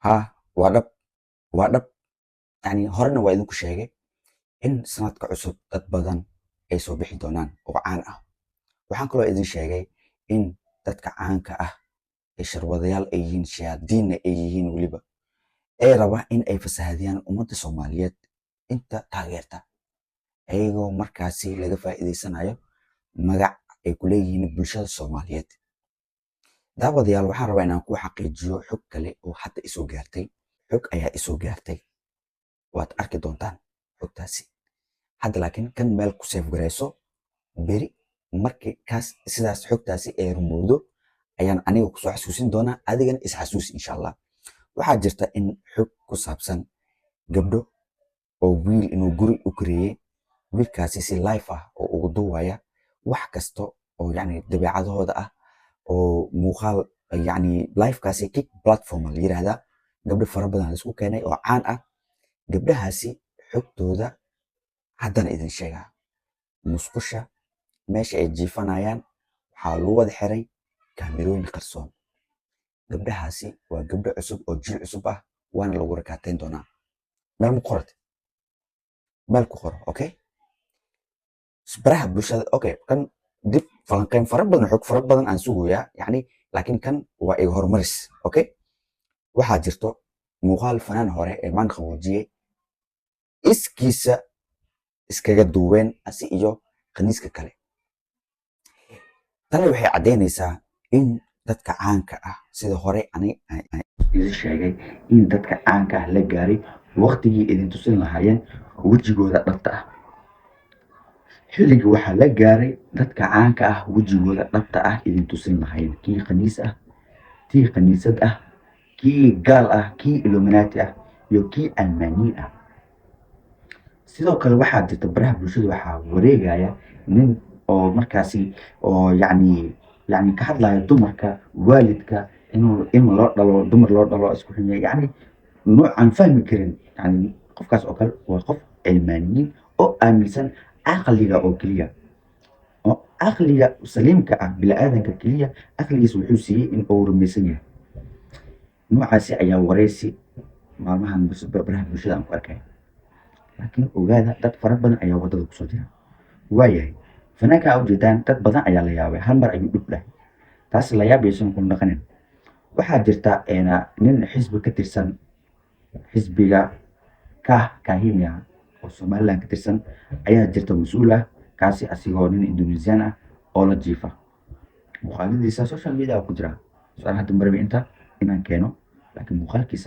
Ha, waa dhab, waa dhab. Yani horena waa idinku sheegay in sanadka cusub dad badan ay soo bixi doonaan oo caan ah. Waxaan kaloo idin sheegay in dadka caanka ah ay sharwadayaal ay yihiin, shayaadiinna ay yihiin, weliba ee raba in ay fasahadiyaan ummadda Soomaaliyeed inta taageerta, ayagoo markaasi laga faa'iidaysanayo magac ay ku leeyihiin bulshada Soomaaliyeed. Daawadayaal, waxaan rabaa inaan ku xaqiijiyo xog kale oo hadda isoo gaartay. Xog ayaa isoo gaartay, waad arki doontaan xogtaasi hadda, laakiin kan meel ku save garayso. Beri markii kaas sidaas xogtaasi ay rumowdo ayaan aniga kusoo xasuusin doonaa, adigana isxasuusi, insha Allah. Waxaa jirta in xog ku saabsan gabdho oo wiil inuu guri u kareeyey, wiilkaasi si live ah oo ugu duwaya wax kasta oo yacni dabeecadahooda ah oo muuqaal, yacni livekaasi Kick platform la yiraahdaa. Gabdho fara badan la isku keenay oo caan ah. Gabdhahaasi xogtooda haddana idin sheegaa. Musqusha meesha ay jiifanayaan waxaa lagu wada xiray kaamirooyin qarsoon. Gabdhahaasi waa gabdho cusub oo jiil cusub ah, waana lagu rakaateyn doonaa. Meel ma qorat? Meel ku qoro. Okay, baraha bulshada. Okay, kan dib falanqeyn fara badan, xog fara badan aan sugayaa yani, laakiin kan waa iga horumaris. Okay, waxaa jirto muuqaal fanaan hore ee maan qaboojiyey iskiisa iskaga duween asi iyo khaniiska kale. Tani waxay caddaynaysaa in dadka caanka ah, sida hore ani idin sheegay, in dadka caanka ah la gaaray waqtigii idin tusin lahaayeen wejigooda dhabta ah. Xilligii waxaa la gaaray dadka caanka ah wejigooda dhabta ah idin tusin lahaayeen, kii khaniis ah, tii khaniisad ah, kii gaal ah, kii Illuminati ah iyo kii almaaniin ah. Sidoo kale waxaa jirta baraha bulshada waxaa wareegaya nin oo markaasi oo yacni ka hadlaya dumarka, waalidka, inuu in loo dhalo dumar, loo dhalo isku xun yahay, yacni nooc aan fahmi karin. Yani qofkaas oo kale waa qof cilmaaniyiin oo aaminsan caqliga oo keliya, oo caqliga saliimka ah, bini'aadanka keliya caqligiisa wuxuu siiyey in uu rumaysan yahay. Noocaasi ayaa wareysi maalmahan baraha bulshada aan ku arkay. Laakiin ogaada, dad fara badan ayaa wadada kusoo jira. Waayahay, fanaanka aa ujeedaan, dad badan ayaa la yaabay, hal mar ayuu dhib dhahay. Taas la yaabaysan ku dhaqanin. Waxaa jirta nin xisbi ka tirsan, xisbiga Kah Kahimia oo Somaliland ka tirsan ayaa jirta, mas-uul ah kaasi, asigoo nin Indonesian ah oo la jiifa. Muuqaaladiisa social media ku jira. Su-aal hadda marbi inta inaan keeno, laakiin muuqaalkiisa